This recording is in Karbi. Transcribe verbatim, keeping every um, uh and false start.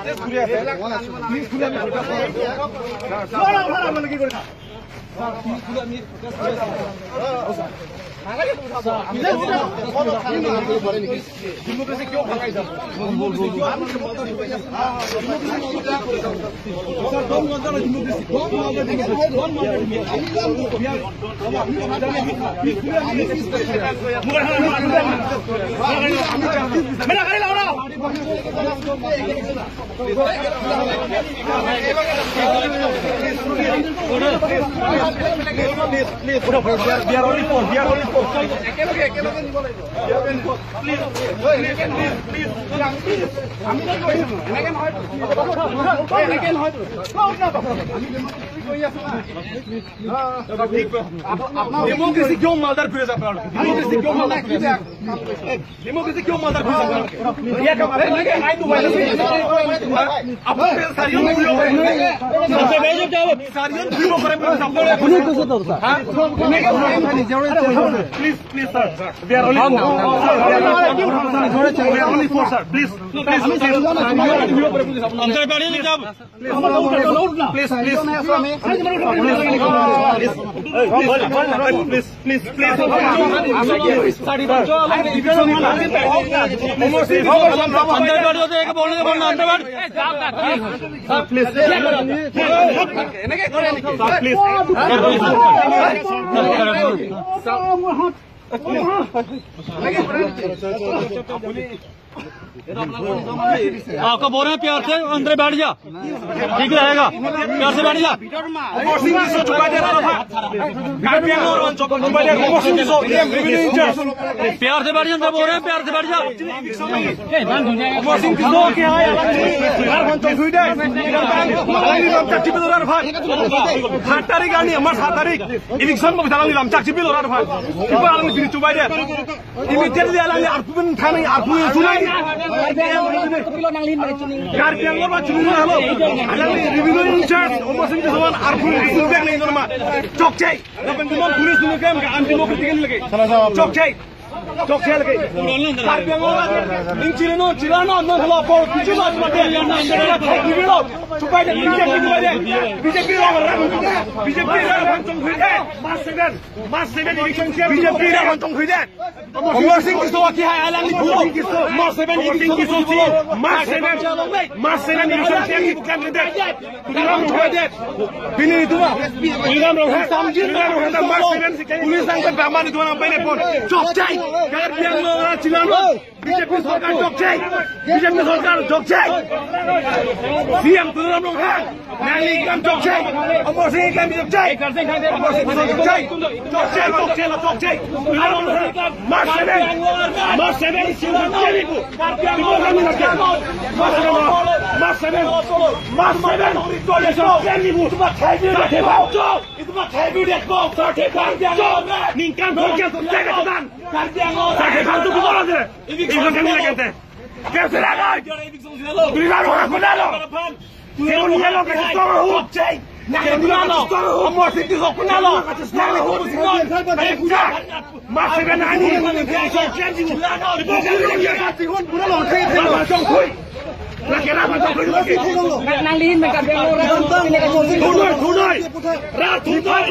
We are, we are only four, we are only four. Please, please, please, please. Democracy কিয় মালদাৰ ঘূৰি আছে আপোনালোকে? Democracy কিয় মালদাৰ ঘূৰি আছে আপোনালোকে? Democracy কিয় মালদাৰ ঘূৰি আছে আপোনালোকে? ইয়াক আপোনালোকে আইনটো violate কৰিছে। আপোনালোকে চাৰিজন ঘূৰিব পাৰে। চাৰিজন ঘূৰিব পাৰে বুলি আপোনালোকে। হা? Please, please, sir. We are only four. Sir, we are only four. We are only four, sir. Please, please, please. अंदर बैठ जाओ। Please, please, please, please, please, please, please. अंदर बैठ जाओ, एक बोलने दो, बोलना, अंदर बैठ। Sir, please. Sir, please. आपको बोल रहे हैं प्यार से, अंदर बैठ जा, ठीक रहेगा, प्यार से बैठ जा। अमर सिंह जी से छुपा दे रहा था। कार्बी आंगलोंग और चौक छुपा दे रहा था। अमर सिंह जी से, ये हम revenue in charge। प्यार से बैठ जा, अंदर बोल रहे हैं, प्यार से बैठ जा। अमर सिंह जी से क्या है? यार, हम चौक छुपा दे। सात तारीख आनी, हमारे सात तारीख। Election को बिताना नहीं, हम चौक छुपा दे रहा था। छुपा दे रहा था। Immediately alangli arpu pen thanai, arpu pen sunai. Karbi Anglong ma chunai lo. Alangli revenue in charge, Omor Sing Tisso an arpu pen sunai nang ma. Chokche. Lapen kumon police nung kem ka undemocratic lagi. Chokche. Chokche lagi. Karbi Anglong ma ning chilano, chilano, nang lo por kuchu ma mate. Chupai de, B J P chupai de. B J P lo, B J P lo, B J P lo, B J P lo. Mass seven, mass seven election, B J P lo, B J P lo. Omor Sing Tisso aki hai alang ni pulo. Mass seven election Tisso si. Mass seven. Mass seven election si aki bukan candidate. Tuliram Ronghang. Bini itu, Pak. Tuliram Ronghang. Samjin. Tuliram Ronghang, mass seven si. Police angkat baman itu orang paine pon. Chokche. Karbi Anglong chilano. B J P sorkar chokche. B J P sorkar chokche. C M Tuliram Ronghang. Nangli kam chokche. Omor Sing kam chokche. Omor Sing kam chokche. Chokche, chokche, chokche. Mass seven. Mass seven. Mass seven. Mass seven. Mass seven. Ningkan chokche, chokche. Eviction kami lagi ante. Eviction kami lagi ante. Kaiso laga? Tuliram Ronghang konat lo? Kaiso laga? Kaiso laga? Omor Sing Tisso konat lo? Mass seven ani. Nangli hin mengkap. Thunoi, thunoi. Rat thunoi.